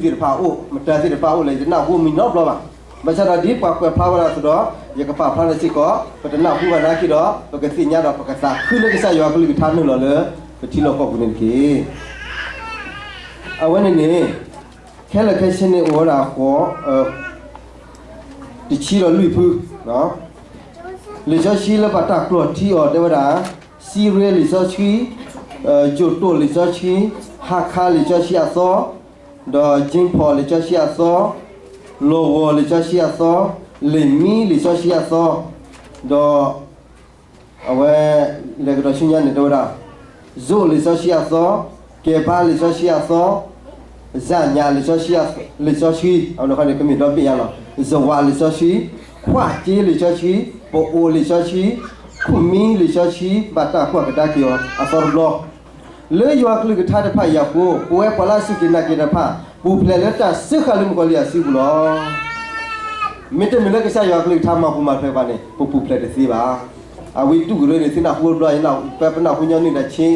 သ့ၣ်တဖၣ်အိၣ် မတၤသ့ၣ်တဖၣ်အိၣ်လဲၣ် ယတနၢ်ဟူမံၤနီတဘျီဘၣ်. ဘၣ်ဆၣ်ဒီးဒ်ပှၤကွဲးဖျါဝဲဒၣ်အသိးဒီး ယကပာ်ဖျါထီၣ်စ့ၢ်ကီး ပတနၢ်ဟူဘၣ်နာ်က့ဒီး ပကသ့ၣ်ညါဒီးပကသးခုလၢကစၢ်ယွၤကလုၢ်ကထါနုာ်လီၤလၢ ပထံလီၢ်ကီၢ်ပူၤန့ၣ်တက့ၢ်. အဝဲန့ၣ်န့ၣ် ခဲလၢာ်ခဲဆ့န့ၣ်အိၣ်ဝဲဒၣ်ဃိး တဆံဒီးလွံၢ်ဖု လံာ်စီဆှံလၢပှၤတၢ်ကျိးထံအီၤတဲဝဲဒၣ် စံရ့လံာ်စီဆှံ, ယိၤတိာ်လံာ်စီဆှံ, ဟါခါလံာ်စီဆှံအသီ, ဒီးကၠ့ဖီၣ်လံာ်စီဆှံအသီ, လီၤဝီၤလံာ်စီဆှံအသီ, လ့ၣ်မံလံာ်စီဆှံအသီ, ဒီး အဝဲ လဲၤကဒီးဆူညါန့ၣ်တဲဝဲဒၣ် ယိၤလံာ်စီဆှံအသီ, ကဲဘါလံာ်စီဆှံအသီ, စၣ်ညၣ်လံာ်စီဆှံ, လံာ်စီဆှံ အဝဲန့ၣ်ခီန့ၣ် ကမ့ၢ်ဒီဘ့ၣ်ညါလီၤ. ယဝးလံာ်စီဆှံ, ခွၣ်က့လံာ်စီဆှံ, ပအိၣ်လံာ်စီဆှံ, ခူၣ်မံလံာ်စီဆှံ ဘၣ်တၢ်ကွၢ်ကဒါက့ၤအီၤအသီတဘျီ လၢယွၤကလုၢ်ကထါတဖၣ်အံၤအဃိ ပဝဲပှၤလၢအစူၢ်က့ၤနာ်က့ၤတဖၣ် ပူၤဖျဲးလၢတၢ်စၢဃာ်လၢမုၣ်ကီၤလံၢ်အစုပူၤလီၤ. မ့တမ့ၢ်လၢကစၢ်ယွၤကလုၢ်ကထါမၤပူၤမၤဖျဲးပှၤန့ၣ် ပပူၤဖျဲးတသ့ဘၣ်. အဝဲတူၢ်ကရၢန့ၣ် သ့ၣ်နၢ်ဟူတဘျီ ပနၢ်ဟူညီနုၢ်ဒီးဆ့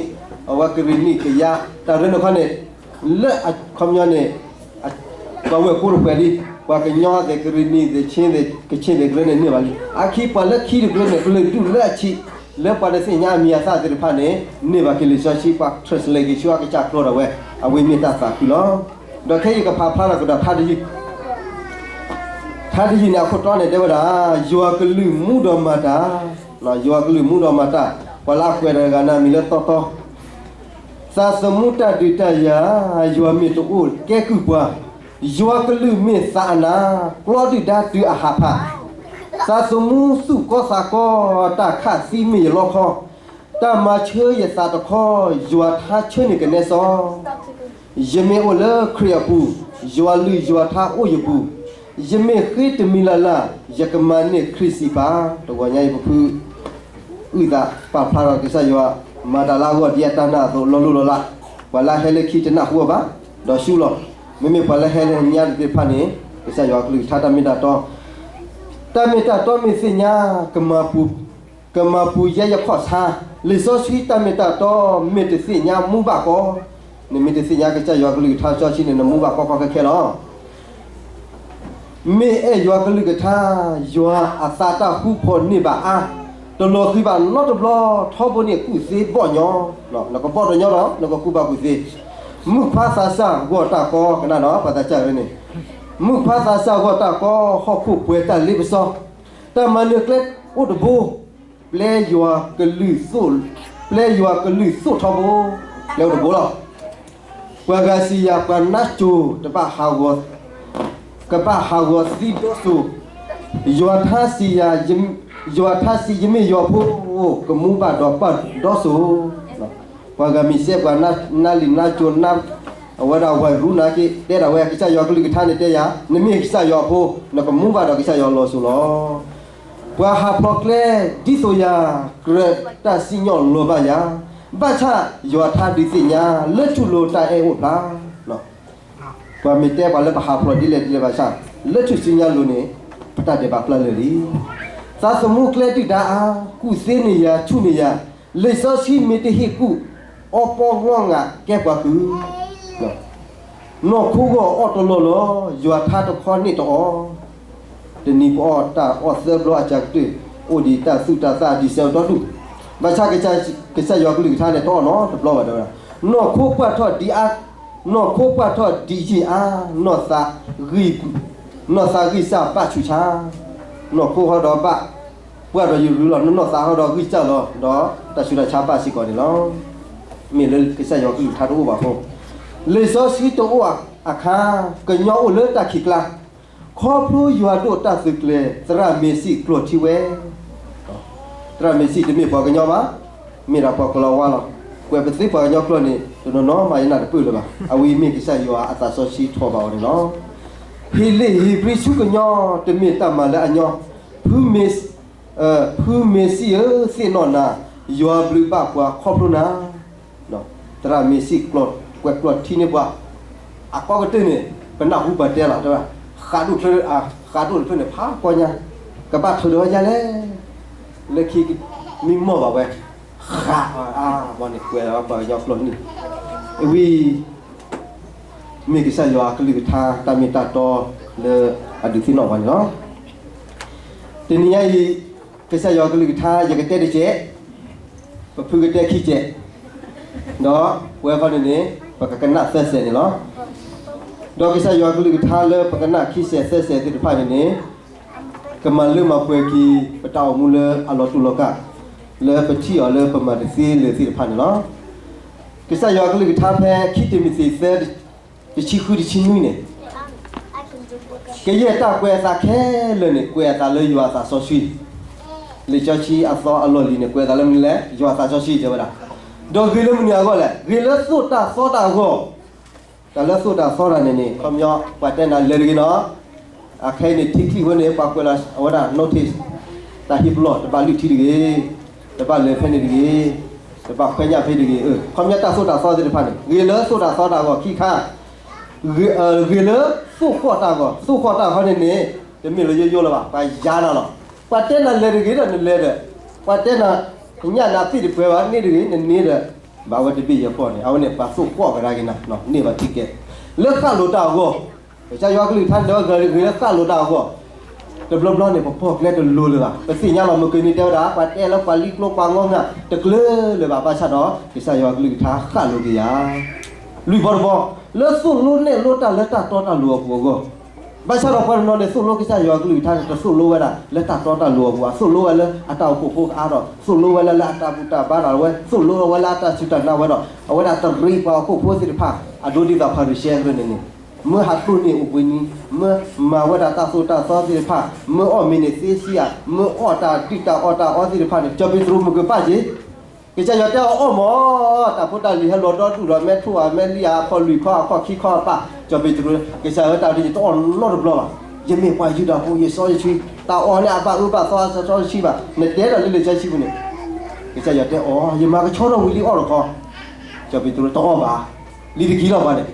အဝဲကရ့ၣ်နံၣ်ကယါ တၢ်ရၢန့ၣ်ခီန့ၣ် လၢအခီပညီန့ၣ် ပှၤဝဲၢ်ကိးတဖှဲးလံ ပှၤကညီသ့ၣ်ကရ့ၣ်နံၣ်သ့ၣ်ဆ့သ့ၣ် ကဆ့သ့ၣ်ကရၢန့ၣ်န့ၢ်ဘၣ်လံ. အခံပှၤလၢခံတကရၢန့ၣ် ကလုာ်ဒူၣ်လၢအဆံး လၢပှၤတသ့ၣ်ညါအမံၤအသၣ်သ့ၣ်တဖၣ်န့ၣ် န့ၢ်ဘၣ်က့ၤလံာ်စီဆှံ ပှၤ translate က့ၤဆူအကစၢ်ကျိာ်ဒၣ်ဝဲ အဝဲမ့ၢ်တၢ်သးခုလီၤ. ဒီးခဲအံၤကဖးဖျါထီၣ်ကဒီးထါတယုၢ် ထါတယုၢ်န့ၣ်အခိၣ်တီန့ၣ်တဲဝဲဒၣ် ယွၤကလုၢ်မူဒီးမၤတၢ်, ယွၤကလုၢ်မူဒီးမၤတၢ်, ပှၤလၢအကွဲးတဂၤန့ၣ်မံၤလၢတီတီ, သးသမူတၢ်ဒုးတၢ်ယၤ, ယွၤမ့ၢ်တအိၣ်ကဲကုၢ်ပှၤ, ယွၤကလုၢ်မ့ၢ်သးအနး, ကျီဒုၣ်ဒါတုၤအဟးဖး, သးသမူသူၣ်ကီသးကီ, တၢ်ခးသံမ့ၢ်ယလီခီ, တၢ်မၤဆၢယသးတခီ, ယွၤထါဆၢန့ၢ်ကနဲစီ ယမ့ၢ်အိၣ်လၢခရံာ်အပူၤ, ယွၤလုၢ်ယွၤထါအိၣ်ယပူၤ, ယမ့ၢ်ဃ့တမံၤလၢ်လၢ်, ယကမၤန့ၢ်ခရံာ်စံးပာ်, တဂီၤညါအံၤပဖု အုၣ်သးပာ်ဖျါထီၣ်ကစၢ်ယွၤ မၤတၢ်လၢအဂီၢ်ဒ်အတၢ်နာ်အသိး လီၤလိၢ်လီၤလး, ပှၤလၢဟဲလၢခံတနၢ်ဟူအီၤဘၣ်, ဒီးဆူလီၤ, မ့မ့ၢ်ပှၤလၢဟဲလၢညါသ့ၣ်တဖၣ်န့ၣ် ကစၢ်ယွၤကလုၢ်ကထါတၢ်မ့ၢ်တၢ်တီ တၢ်မ့ၢ်တၢ်တီမ့ၢ်သ့ၣ်ညါ ကမၤပူၤ ကမၤပူၤယဲယခီၣ်ဆါ, လံာ်စီဆှံတၢ်မ့ၢ်တၢ်တီ မ့ၢ်တသ့ၣ်ညါမူဘၣ်ကီ, နမ့ၢ်တသ့ၣ်ညါကစၢ်ယွၤကလုၢ်ကထါစီဆှံန့ၣ် နမူဘၣ်ကီကီခဲခဲလီၤ. မ့ၢ်အဲၣ်ယွၤကလုၢ်ကထါ, ယွၤအသးတၢ်ဃူဖိးန့ၢ်ဘၣ်အါ, တလီၤဃံၤဘၣ်နီတဘျီ, ထီဘိန့ၣ်ကူၣ်သ့ဘီၣ်ညီ, နကဘီၣ်တညီဒီး နကကူၣ်ဘၣ်ကူၣ်သ့, မုၣ်ခွါသးစၢ်ဂီၢ်တၢ်ကီ, ကနၣ်ဒီးပှၤသးစၢ်ဝဲန့ၣ်, မုၣ်ခွါသးစၢ်ဂီၢ်တၢ်ကီ, ဟီၣ်ခိၣ်ပှဲၤတၢ်လ့ပစီ, တၢ်မၤနၢၤကျဲအိၣ်တဘိ, ပျဲယွၤကလုၢ်သိၣ်, ပျဲယွၤကလုၢ်သိၣ်ထီဘိ, ပျဲအိၣ်တဘိလီၤ. ပှၤဂၤစံးယၤ ပှၤနါစိၤ တဘၣ်ဟးဂီၤ, ကဘၣ်ဟးဂီၤသံဒီစိၤ, ယွၤထါစံးယၤ, ယွၤထါစံး ယမ့ၢ်ယွၤဖိ, ကမူဘၣ်ဒီးပၢ်ဒီစိၤ, ပှၤဂၤမ့ၢ်စဲပှၤနါလံာ်နါစိၤနါ, အဝဲဒၣ်ဝဲရူနၤက့ တဲဒၣ်ဝဲကစၢ်ယွၤကလုၢ်ကထါန့ၣ်တဲယၤ, နမ့ၢ်ကစၢ်ယွၤအဖိ, နကမူဘၣ်ဒီးကစၢ်ယွၤလီၤစိၤလီၤ. ပှၤဟးဖျိးကျဲဒ်သိးယၤ, ကြၢးတၢ်စံၣ်ညီၣ်လီၤဘၣ်ယၤ, ဘၣ်ဆၣ်ယွၤထါဒုးသ့ၣ်ညါ, လၢထူၣ်လိၤတၢ်အဲၣ်အိၣ်ဖျါ. ပှၤမ့ၢ်တဲပှၤလၢပဟးဖျိးဒ်လဲၣ်ဒ်လဲၣ်ဘၣ်ဆၣ်, လၢထူၣ်စုညါလိၤန့ၣ်, ပတၢ်ဒဲးဘးပျၢ်လၢာ်လံ. သးသမူကျဲဒုၣ်ဒါအါ, ကူၣ်သ့န့ၢ်ယၤ ဆူၣ်န့ၢ်ယၤ, လံာ်စီဆှံမ့ၢ်တဟ့ၣ်ကူၣ်, အီပီလီၢ်ငါကဲပှၤကုၢ် နီၢ်ခိဂီၢ်အီၣ်တလီၢ်လီၤ, ယွၤထါတခီန့ၢ်တအီၣ်, တနံၤပအီၣ်တၢ်အီၣ်သၢဘျီအစှၤကတၢၢ်, အိၣ်ဒံးတၢ်သူၣ်တၢ်သၣ်ဒံးဆၢကတီၢ်ဒူၣ်, ဘၣ်ဆၣ်ကစၢ်ယွၤကလုၢ်ကထါန့ၣ် တအီၣ်နီတဘျီဘၣ်တဲဝဲဒၣ်, နီၢ်ခိပှၢ်ထီၣ်ဒံးအါ, နီၢ်ခိပှၢ်ထီၣ်ဒံးယံာ်အါ, နီၢ်သးဂံၢ်စၢ်ဘၣ်ဆူးဆါ, နီၢ်ခိဟီဒီးဘၣ် ပှၢ်ဒီးယရူၤလီၤ, နီၢ်သးဟီဒီးဂံၢ်စၢ်လီၤ, ဒီးတၢ်ဆူးတၢ်ဆါဘၣ်စ့ၢ်ကီးန့ၣ်လီၤ. မ့ၢ်လၢကစၢ်ယွၤကလုၢ်ကထါတအိၣ်ဘၣ်အဃိ, လံာ်စီဆှံတအိၣ်အခါ, ကညီအိၣ်လၢတၢ်ခံးကျါ, ခီဖျိယွၤဒိးတၢ်သုးကျဲၤ သရၣ်မ့ၤစံၣ်ကျိးထံဝဲ သရၣ်မ့ၤစံၣ်တမ့ၢ်ပှၤကညီဘၣ်, မ့ၢ်ဒၣ်ပှၤကလီၤဝါလီၤ. ကွဲးပသ့ပှၤကညီကျိာ်န့ၣ် တနီၤနီၤမးယနၢ်တပၢၢ်လၢၤဘၣ်. အဝဲမ့ၢ်ကစၢ်ယွၤအသးစီဆှံထီၣ်ဘၣ်အီၤန့ၣ်လီၤ. ဟ့ၣ်လ့ၣ်ဧ့ၤဘြံၤဆူကညီ တမ့ၢ်တၢ်မၤလၢအညီ, ဖုမ့ၤစံၣ်ဧၢ သ့ၣ်နီၣ်နၤ, ယွၤဘျုးဘၣ်ပှၤခီဖျိနၤ သရၣ်မ့ၤစံၣ်ကျိး ကွဲးကျိးထံန့ၢ်ပှၤ, အကီကတၢၢ်န့ၣ် ပနၢ်ဟူပှၤတဲလီၤ, ဃးဒိၣ်ချၢ, ဃးဒိၣ်တဖျၢၣ်န့ၣ် ဖးကီညါ, ကဘၣ်ထုးဒီးဝဲဒ်လဲၣ်, လၢခံမံမီၢ်ဘၣ်ဝဲ, ဃးအါဘၣ်န့ၣ် ကွဲးပှၤကညီကျိာ်န့ၣ်, ဝံၤ မ့ၢ်ကစၢ်ယွၤအကလုၢ်ကထါတၢ်မ့ၢ်တၢ်တီလၢအဒုးသ့ၣ်နီၣ်ပှၤန့ၣ်လီၤ. တနံၤညါအံၤ ကစၢ်ယွၤအကလုၢ်ကထါ ယကတဲတကဲး, ပဖုကတဲခံကဲး, ဒီးပဝဲခီန့ၣ်န့ၣ် ပကကနၣ်သၢစဲးန့ၣ်လီၤ. ဒီးကစၢ်ယွၤအကလုၢ်ကထါလၢပကနၣ်ခံစဲးသၢစဲးသ့ၣ်တဖၣ်န့ၣ်န့ၣ် ကမၤလၢမၤပှဲၤက့ၤ ပတၢ်အိၣ်မူလၢအလီၤတူာ်လီၤကာ် လၢပထံၣ်အီၤလၢပမၤတသ့လၢၤသ့ၣ်တဖၣ်န့ၣ်လီၤ. ကစၢ်ယွၤအကလုၢ်ကထါဖဲခံတံၤမသ့းသၢ တဆံဃုတဆံနွံန့ၣ်, ကယဲၢ်တၢ်ကွဲးအသးခဲလၢာ်န့ၣ် ကွဲးအသးလၢယွၤအသးစီဆှံ, လံာ်စီဆှံအသီအလီၢ်လံၤန့ၣ် ကွဲးအသးလၢမနုၤလဲၣ်, ယွၤအသးစီဆှံတဲဝဲဒၣ်, ဒီးဂ့ၤလၢမနုၤအဂီၢ်လဲၣ်, ဂ့ၤလၢသိၣ်တၢ်သီတၢ်အဂီၢ် တၢ်လၢသိၣ်တၢ်သီတၢ်န့ၣ်န့ၣ် ခီပညီ ပှၤတဲနၤလဲၤတဂ့ၤနီၤ, အခဲအံၤန့ၣ် ထံချံၣ်ဝဲန့ၣ် ပှၤကွဲးလီၤအဝဲဒၣ် notice တၢ်ဟ့ၣ်ပလီၢ် တဘၣ်လုၢ်ထံတဂ့ၤ, တဘၣ်လဲၤဖဲန့ၣ်တဂ့ၤ, တဘၣ်ခွဲညၣ်ဖဲတဂ့ၤ, ခီပညီတၢ်သိၣ်တၢ်သီသ့ၣ်တဖၣ်န့ၣ် ဂ့ၤလၢသိၣ်တၢ်သီတၢ်အဂီၢ်ခံခါ, ဂ့ၤလၢသိၣ်ဃီၣ်တၢ်အဂီၢ်, သိၣ်ဃီၣ်တၢ်ဃီန့ၣ်န့ၣ် တမ့ၢ်လၢယိယိလၢၤဘၣ်, ပှၤယါနၤလီၤ. ပှၤတဲနၤလဲၤတဂ့ၤဒီးနလဲၤဒီး, ပှၤတဲနၤ ညၣ်နၤသ့ၣ်တပှဲၤဘၣ်န့ၣ်တဂ့ၤ နန့ၢ်ဒီး, ဘၣ်ဝဲတဘ့ၣ်ယဲၢ်ပီၢ်န့ၣ် အဝဲန့ၣ် ပှၤသိၣ်ဃီၣ်ကဒါက့ၤနၤ န့ၢ်ဘၣ်ထံကဲး, လၢဃၣ်လိၤတၢ်အဂီၢ်, ကစၢ်ယွၤကလုၢ်ကထါန့ၣ် ဂ့ၤလၢဃၣ်လိၤတၢ်အဂီၢ်, တဘျီဘျီန့ၣ် ပပီၢ်ကျဲတလိၤလၢၤဘၣ်, ပသ့ၣ်ညါလီၤ မုၢ်ကနံၤတဲဝဲဒၣ် ပှၤတဲလၢပှၤလံကျိပှၤငီငၢ် တကျၢၤလၢၤဘၣ်, ဘၣ်ဆၣ်ဒီး ကစၢ်ယွၤကလုၢ်ကထါဃၣ်လိၤက့ၤယၤ လွံၢ်ဘီတဘီ, လၢသိၣ်လိနဲၣ်လိတၢ်လၢတၢ်တီတၢ်လိၤအပူၤအဂီၢ်, ဘၣ်ဆၣ်ဒီးပှၤတနီၤန့ၣ် သိၣ်လိကစၢ်ယွၤကလုၢ်ကထါန့ၣ် တသိၣ်လိဝဲဒၣ်လၢတၢ်တီတၢ်လိၤအပူၤဘၣ်, သိၣ်လိဝဲလၢအတၢ်အိၣ်ဖှိၣ်ဖိကအါထီၣ်, သိၣ်လိဝဲလၢလၢအတၢ်ဘူၣ်တၢ်ဘါတၢ်ဝဲ, သိၣ်လိဝဲလၢအတၢ်စူၢ်တၢ်နာ်ဝဲဒီး အဝဲဒၣ်တရံးပှၤဟီၣ်ခိၣ်ဖိသ့ၣ်တဖၣ် အဒိဒ်သိးဖၤရံၤၡဲသ့ၣ်န့ၣ်န့ၣ်, မၢဟးတိၢ်န့ၢ်အိၣ်ဘှံးနံၤ, မၢမၤဝဲဒၣ်တၢ်သိၣ်တၢ်သီသ့ၣ်တဖၣ်, မၢအီၣ်မ့ၤန့ၣ်သ့ဆံးဧါ, မၢအီၣ်တၢ်ဒုၣ်တၢ်အီၣ်တၢ်အီသ့ၣ်တဖၣ်န့ၣ် ကၠီၤပ့းတရူးမုၢ်ကပၣ်က့ၤ ကစၢ်ယွၤတဲအီၤအီၣ်မး, တၢ်ဖိတၢ်လံၤဟဲလီၤဒီဒူၣ်ဒီး မဲထူၣ်ဧါ မဲလံဧါ အခီၣ်လွံၢ်ခီ အခီၣ်ခံခီအပၢ်, ကၠီၤပ့းတရူး, ကစၢ်ယွၤတၢ်ဒ်ယတအီၣ်နီတဘျီဘၣ်, ယမ့ၢ်ပှၤယူဒၤဖိ ယစီယဆှံ, တၢ်အီၣ်န့ၣ်အဘၣ်အၢဘၣ်သီအစီစီဆှံဘၣ်, နတဲဒီးလၢလံာ်စီဆှံပူၤန့ၣ်, ကစၢ်ယွၤတဲအီၤ ယမၤကဆှီထီၣ်ဝံၤလံအီၣ်တခီ, ကၠီၤပ့းတရူးတအီၣ်ဘၣ်, လံတက့ၤလီၤပှၤန့ၣ်,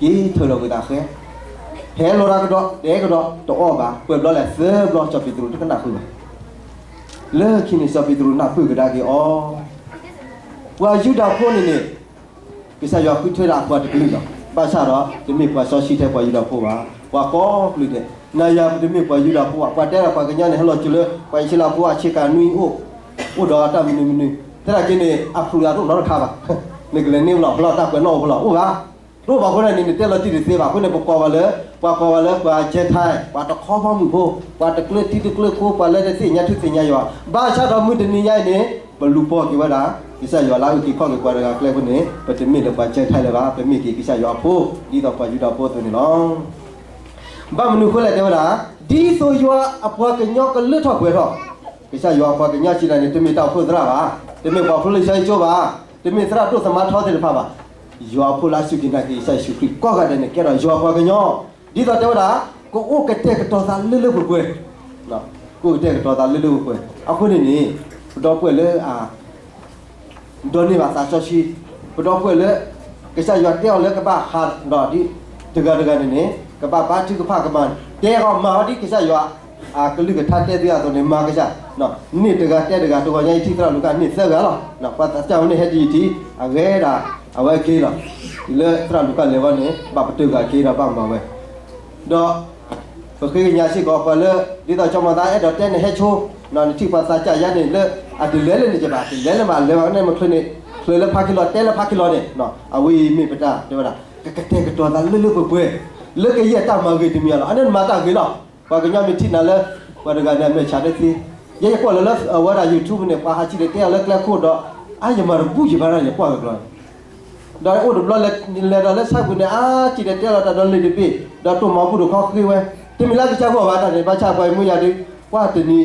က့ၤထၢၣ်လီၤဝံၤသးဃဲ, ဟဲလီၤတၢ်ကဒီး တဲကဒီး တအီၣ်ဘၣ်, ကွဲးဘျီလဲၣ် သၢဘျီ ကၠီၤပ့းတရူးတကနၣ်ဃုာ်ဘၣ် လၢခံန့ၣ် စီၤပ့းတရူးနၢ်ပၢၢ်ကဒါက့ၤအီၤ, ပှၤယူဒၤဖိန့ၣ်န့ၣ်, ကစၢ်ယွၤဃုထၢဒၣ်ပှၤတကလုာ်လီၤ. ဘၣ်ဆၣ်ဒီး တမ့ၢ်ပှၤစီဆှံထဲပှၤယူဒၤဖိဘၣ်. ပှၤကိးကလုာ်ဒဲး, နၤယၤပတမ့ၢ်ပှၤယူဒၤဖိဘၣ်. ပှၤတဲဒၣ်ပှၤကညီန့ၣ် ဟဲလီၤစၢၤလၢ ပှၤအံၣ်စရ့လးဖိအဆ့ကၤနွံအိၣ်, အိၣ်ဒီးအတၢ်မနုၤမနုၤ, ထဲဒၣ်က့ၤန့ၣ် အဖျိးယၤတအိၣ်နီတခါဘၣ်. နကလဲၤန့ၢ်ဖဲလဲၣ် တၢ်ကွဲးနီၣ်အိၣ်ဖဲလဲၣ် အိၣ်ဘၣ် တအိၣ်ဘၣ်အဃိန့ၣ်န့ၣ် နတဲလီၤတံၢ်တသ့ဘၣ်. အဃိန့ၣ် ပကိးဘၣ်လၢ, ပှၤကိးဘၣ်လၢပှၤ Gentile, ပှၤတခီဘီမုၢ်ဖိ, ပှၤတကျၢထံတကျၢခိ, ပှၤလၢတသ့ၣ်ညါထူသ့ၣ်ညါယွၤ. ဘၣ်ဆၣ်ဒီးမုၢ်တနံၤညါအံၤန့ၣ်, ပလူၤပိာ်က့ၤဝဲဒၣ် ကစၢ်ယွၤလၢအအုၣ်က့ၤခီၣ်က့ၤပှၤတဂၤအကျဲအဃိန့ၣ်, ပတမ့ၢ်လၢပှၤ Gentile လၢၤဘၣ်, ပမ့ၢ်က့ၤကစၢ်ယွၤအဖိ, ဒ်သိးပှၤယူဒၤဖိအသိးန့ၣ်လီၤ. ဘၣ်မနုၤအဃိလဲၣ်တဲဝဲဒၣ်, ဒ်သိးယွၤအပှၤကညီကလၢထီၣ်ပှဲၤထီၣ်, ကစၢ်ယွၤအပှၤကညီစံးဒၣ်န့ၣ် တမ့ၢ်တၢ်အိၣ်ဖှိၣ်သရၣ်ဘၣ်, တမ့ၢ်ပှၤဖိလံၤစီဆှံကၠိဘၣ်, တမ့ၢ်သရၣ်ဒိၣ်သမါထီသ့ၣ်တဖၣ်ဘၣ်. ယွၤအဖိလၢအစူၢ်က့ၤနာ်က့ၤကစၢ်ယ့ၣ်ၡူးခရံာ်ကိးဂၤဒဲးန့ၣ် ကဲထီၣ်ယွၤအပှၤကညီ, ဒ်သိးတဲဝဲဒၣ်, ကအိၣ်ကတဲာ်ကတီၤသးလၢလၢပှဲၤပှဲၤ, ကအိၣ်ကတဲာ်ကတီၤသးလၢလၢပှဲၤပှဲၤ. အဃိန့ၣ်န့ၣ်, ပဒီပုၢ်ဝဲၢ်လၢအ ဒိးန့ၢ်ဘၣ်သးစီဆှံ, ပဒီပုၢ်ဝဲၢ်လၢ ကစၢ်ယွၤတဲအီၤလၢကဘၣ်ဟးဒီးဒ်တဂၤတဂၤန့ၣ်န့ၣ်, ကဘၣ်ဘါထုကဖၣ်ကမၤ, တဲအီၤမၤအီၤဒ်ကစၢ်ယွၤအကလုၢ်ကထါတဲသုအသိးန့ၣ် မၤကစၢ်, န့ၢ်တဂၤတဲတဂၤ, တဂီၤညါအံၤထံၣ်သရၣ်လူၤကၣ်န့ၢ်သၢဂၤလီၤ. ပှၤသးစၢ်ဝဲန့ၣ်ဟဲတယံာ်ထံ, အဂဲၤဒၣ်အဝဲက့ၤလီၤ. လၢသရၣ်လူၤကၣ်လဲၤဝဲန့ၣ် ဘၣ်ပတုာ်ဂၤက့ၤဒီးဘၣ်မၤဝဲ ဒီး ပဃ့ကညးစ့ၢ်ကီးပှၤလၢ ဒ်သိးကၠီမၤသးအဲၣ်ဒိးတဲနဟဲဆိ, နထံၣ်ပှၤသးစၢ်ယါန့ၣ်လၢ အတလဲၤလၢန့ၣ်ယဘၣ်, တလဲၤလၢမးလဲၤဘၣ်န့ၣ် မချုးန့ၣ်, ချုးလၢဖးခံလီၤ တဲလၢဖးခံလီၤန့ၣ်, အဝဲအံၤမ့ၢ်ပတၢ်တဲဝဲဒၣ်, ကကတဲာ်ကတီၤသးလၢလၢပှဲၤပှဲၤ, လၢကယဲၢ်တၢ်မၤဂ့ၤတမံၤလီၤ. အန့ၣ်နမၤတၢ်ဂ့ၤလီၤ. ပှၤကညီမ့ၢ်ထံၣ်နၤလၢ ပှၤတဂၤန့ၣ်အမဲာ်ဆှးတသ့, ယဲယကွၢ်လၢလၢအဝဲဒၣ် YouTube န့ၣ် ပှၤဟးစံၣ်တဲၤတဲအီၤလၢကျဲခိၣ်ဒီး, အါယမၤတဘူၣ်ယဘၣ်ဒၣ်ယကွၢ်ကကျီၤ ဒီးအိၣ်တဘျီလဲၤဒီးလၢဆၣ်ပူၤန့ၣ် အါစံၣ်တဲၤတဲလီၤတၢ်ဒီးလံာ်တဘ့ၣ်, ဒီးတိၢ်မီၤဘူၣ်တခီဃ့ဝဲ, တမ့ၢ်လၢကစၢ်ဂီၢ်ဘၣ်တၢ်န့ၣ် ဘၣ်ဆၣ်ပှၤမုၢ်ယၤဒုး, ကွၢ်တနံၤ,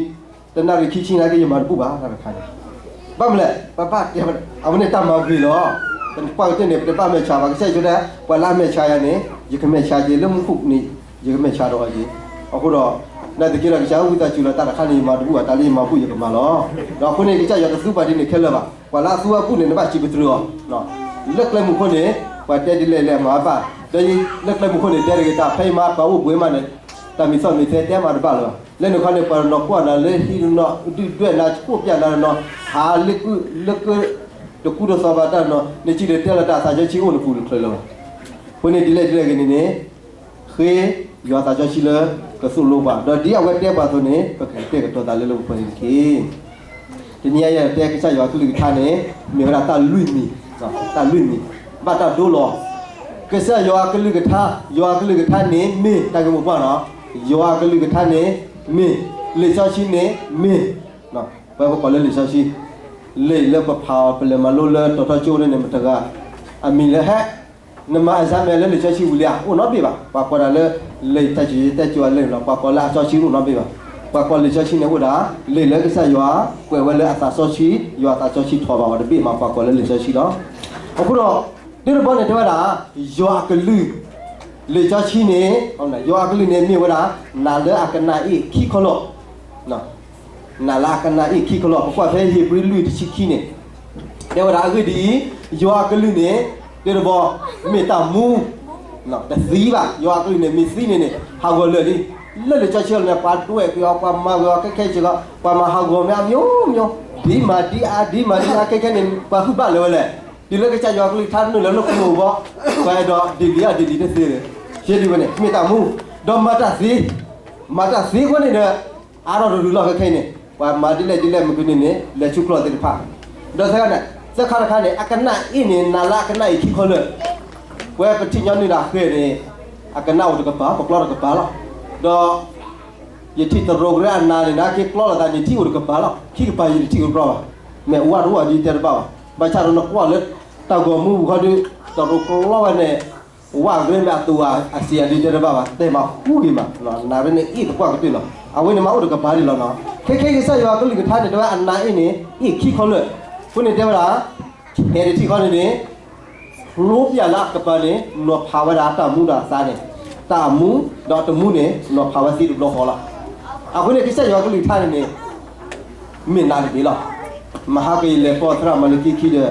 တနၣ်ရံၣ်ခံဆံနာ်က့ ယမၤတဘူၣ်ဘၣ်တၢ်တခါန့ၣ်, ဘၣ်မနုၤလဲၣ်, ပဘၣ်တဲ, အဝဲန့ၣ်တၢ်မၤဂ့ၤလီၤ. ပကွၢ်ကတၢၢ်န့ၣ် ပတဘၣ်မဲာ်ဆှးဘၣ်, ကစၢ်ယ့ၣ်ၡူးတဲ, ပှၤလၢအမဲာ်ဆှးယၤန့ၣ်, ယကမဲာ်ဆှးက့ၤလၢမူခိၣ်န့ၣ်, ယကမဲာ်ဆှးဒီးအီၤက့ၤ, အဃိဒီး, နာ်သက့ဒီးကစၢ်ဝံသးစူၤလီၤ တၢ်တခါန့ၣ် ယမၤတဘူၣ်ဘၣ်, တၢ်လၢယမၤဘူၣ်ယကမၤလီၤ. ဒီးအဃိန့ၣ် ကစၢ်ယွၤတသူပှၤဒ်န့ၣ်ခဲလၢာ်ဘၣ်. ပှၤလၢအသူအဘူၣ်န့ၣ် နဘၣ်စံးပတြၢၤအီၤ, လၢကျဲမုၢ်ခိၣ်န့ၣ်, ပှၤတဲဒ်လဲၣ်လဲၣ်မၤဘၣ်, ဒီးလၢကျဲမုၢ်ခိၣ်န့ၣ် တဲတဂ့ၤတၢ် ဖဲယမၤပှၤအိၣ်ဘှံးမးန့ၣ်, တၢ်မံၤသီၣ်မံၤသဲတဲမၤတဘၣ်လၢၤဘၣ်. လၢန့ၣ်ခီန့ၣ် ပှၤတနီၤကွၢ်နၤလၢဟံးတနီၤ, ဒုၣ်ဒွဲၣ်နၤ ကိးပျၢ်နၤတနီၤ, ဟးလၢကုၢ်လၢကၢ, တကူတသိးဘၣ်တၢ်တနီၤ, နစံၣ်တဲၤတဲလီၤတၢ်သးစီဆှံအိၣ်နပူၤတချုးလၢၤဘၣ်. အဃိန့ၣ်ဒ်လဲၣ်ဒ်လဲၣ်ဂ့ၤန့ၣ်န့ၣ်, ဃ့ယွၤသးစီဆှံလၢကသိၣ်လိပှၤ, ဒီးဒ်အဝဲတဲပှၤအသိးန့ၣ် ပကတဲာ်ကတီၤသးလၢလၢပှဲၤပှဲၤန့ၣ်တက့ၢ်. တနံၤအံၤတဲကစၢ်ယွၤအကလုၢ်ကထါန့ၣ် မ့ၢ်ဝဲဒၣ်တၢ်လွံၢ်မံၤ, တၢ်လွံၢ်မံၤ, ဘၣ်တၢ်ဒိလီၤ. ကစၢ်ယွၤအကလုၢ်ကထါ, ယွၤအကလုၢ်ကထါန့ၣ်မ့ၢ်တၢ်ဂ့ၢ်မိၢ်ပှၢ်လီၤ. ယွၤအကလုၢ်ကထါန့ၣ်မ့ၢ်, လံာ်စီဆှံန့ၣ်မ့ၢ်, ပဝဲပကိးလၢလံာ်စီဆှံ, လံာ်လၢပဖးအီၤ ပလဲၤမၤလိလၢတီၤထီကၠိန့ၣ်န့ၣ် မတဂၤ, အမံၤလၢဟဲ, နမၤ exam လၢလံာ်စီဆှံဝံၤလံဧါ, အိၣ်နီတဘ့ၣ်ဘၣ်. ပှၤကိးဒၣ်လၢ လံာ်တၢ်စံၣ်စိၤတဲစိၤအလံာ်န့ၣ်လီၤ. ပှၤကိးလၢအစီဆှံအိၣ်နီတဘ့ၣ်ဘၣ်. ပှၤကိးလံာ်စီဆှံန့ၣ်အိၣ်ဒၣ် လံာ်လၢကစၢ်ယွၤကွဲးဝဲလၢအသးစီဆှံ, ယွၤအသးစီဆှံထိးဘၣ်အီၤတဘ့ၣ်မး ပှၤကိးလၢလံာ်စီဆှံလီၤ. အဃိဒီး တၢ်တဘီန့ၣ်တဲဝဲဒၣ် ယွၤအကလုၢ်, လံာ်စီဆှံန့ၣ်, ယွၤအကလုၢ်န့ၣ်မ့ၢ်ဝဲဒၣ် နးလၢအကနၣ်အ့ၣ်ခံခီလၢာ် နးလၢအကနၣ်အ့ၣ်ခံခီလၢာ်. ပကွၢ်ဖဲဧ့ၤဘြံၤလွံၢ်တဆံခံန့ၣ်, တဲဝဲဒၣ်အဂ့ၢ်ဒ်အံၤ, ယွၤအကလုၢ်န့ၣ်, တၢ်တဘီ, မ့ၢ်တၢ်မူ, တသံဘၣ်. ယွၤအကလုၢ်န့ၣ် မ့ၢ်သံန့ၣ်န့ၣ် ဟးဂီၤလၢာ်လံ. လၢလံာ်စီဆှံအလီၢ်န့ၣ် ပှၤဒွဲၣ်က့ၤအီၤ, ပှၤမၤဂ့ၤအီၤခဲခဲဆ့ကီး, ပှၤမၤဟးဂီၤမ့ၢ်အမျိုးမျိုး, ဒ်မၤဒ်အါ, ဒ်မၤဒ်အါခဲခဲန့ၣ် ပှၤဟုၣ်ဘၣ်လၢၤဝဲလဲၣ်. တုၤလၢကစၢ်ယွၤအကလုၢ်ကထါနုာ်လီၤလၢပလိၤဘီ, ပှၤအဲၣ်ဒိးဒ်လံအဒ်လံတသ့လၢၤ. ယဲဒ်ဝဲန့ၣ် မ့ၢ်တၢ်မူ, ဒီးမၤတၢ်သ့, မၤတၢ်သ့အဃိန့ၣ်ဒီး အါထီၣ်တရူးလီၢ်ခဲခဲအံၤန့ၣ် ပှၤမၤဒ်လဲၣ်ဒ်လဲၣ်မုၢ်ကနံၤန့ၣ် လဲၤဆူကျီၢ်သ့ၣ်တဖၣ်, ဒီးသၢခါန့ၣ်, သၢခါတခါန့ၣ် အကနၣ်အ့ၣ်န့ၣ် နးလၢအကနၣ်အ့ၣ်ခံခီလၢာ်. ပဝဲပထံၣ်ညီနုၢ်ဒၣ်ဃဲၤန့ၣ် အကနၣ်အိၣ်တကပၤ, ပကျီတကပၤလီၤ. ဒီး ယထံၣ်တရူးကရၢအနးန့ၣ် နာ်က့ကျီလိာ်သးန့ၣ် ထံၣ်အိၣ်တကပၤလီၤ. ခံကပၤယတထံၣ်အိၣ်တဘျီဘၣ်. မ့ၢ်ဝၣ်တအိၣ်အဒုးတဲတဘၣ်ဘၣ်. ဘၣ်ဆၣ်ဒီးနကွၢ်လၢတၢ်ဂီၤမူပူၤခီဒီး တရူးကျီဝဲန့ၣ် ဝၣ်ကရၢမ့ၢ်အသူၣ်အစံာ်အဒုးတဲတဘၣ်ဘၣ်, တဲမၤဟူဂ့ၤမး, နးရ့န့ၣ်အ့ၣ်သပှၢ်ကတၢၢ်လီၤ. အဝဲန့ၣ်မၤအိၣ်တကပၤဒံးလီၤနီၤ. ခဲခဲကစၢ်ယွၤကလုၢ်ကထါန့ၣ် တဲဝဲအနးအ့ၣ်န့ၣ် အ့ၣ်ခံခီလၢာ်. အဃိန့ၣ်တဲဝဲဒၣ် ခဲတထံၣ်ခီန့ၣ်န့ၣ် ဖျိပျၢ်လၢအကပၤန့ၣ် နီၤဖးဝဲဒၣ်တၢ်မူဒီးအသးန့ၣ်, တၢ်အမူဒီးတမူန့ၣ် နီၤဖးဝဲသ့တဘျီဃီလီၤ. အဃိန့ၣ် ကစၢ်ယွၤကလုၢ်ကထါန့ၣ်န့ၣ် မ့ၢ်နးတဘ့ၣ်လီၤ. မဟါကယလဲၤပိာ်သရၣ်မၤလကံခံဒီး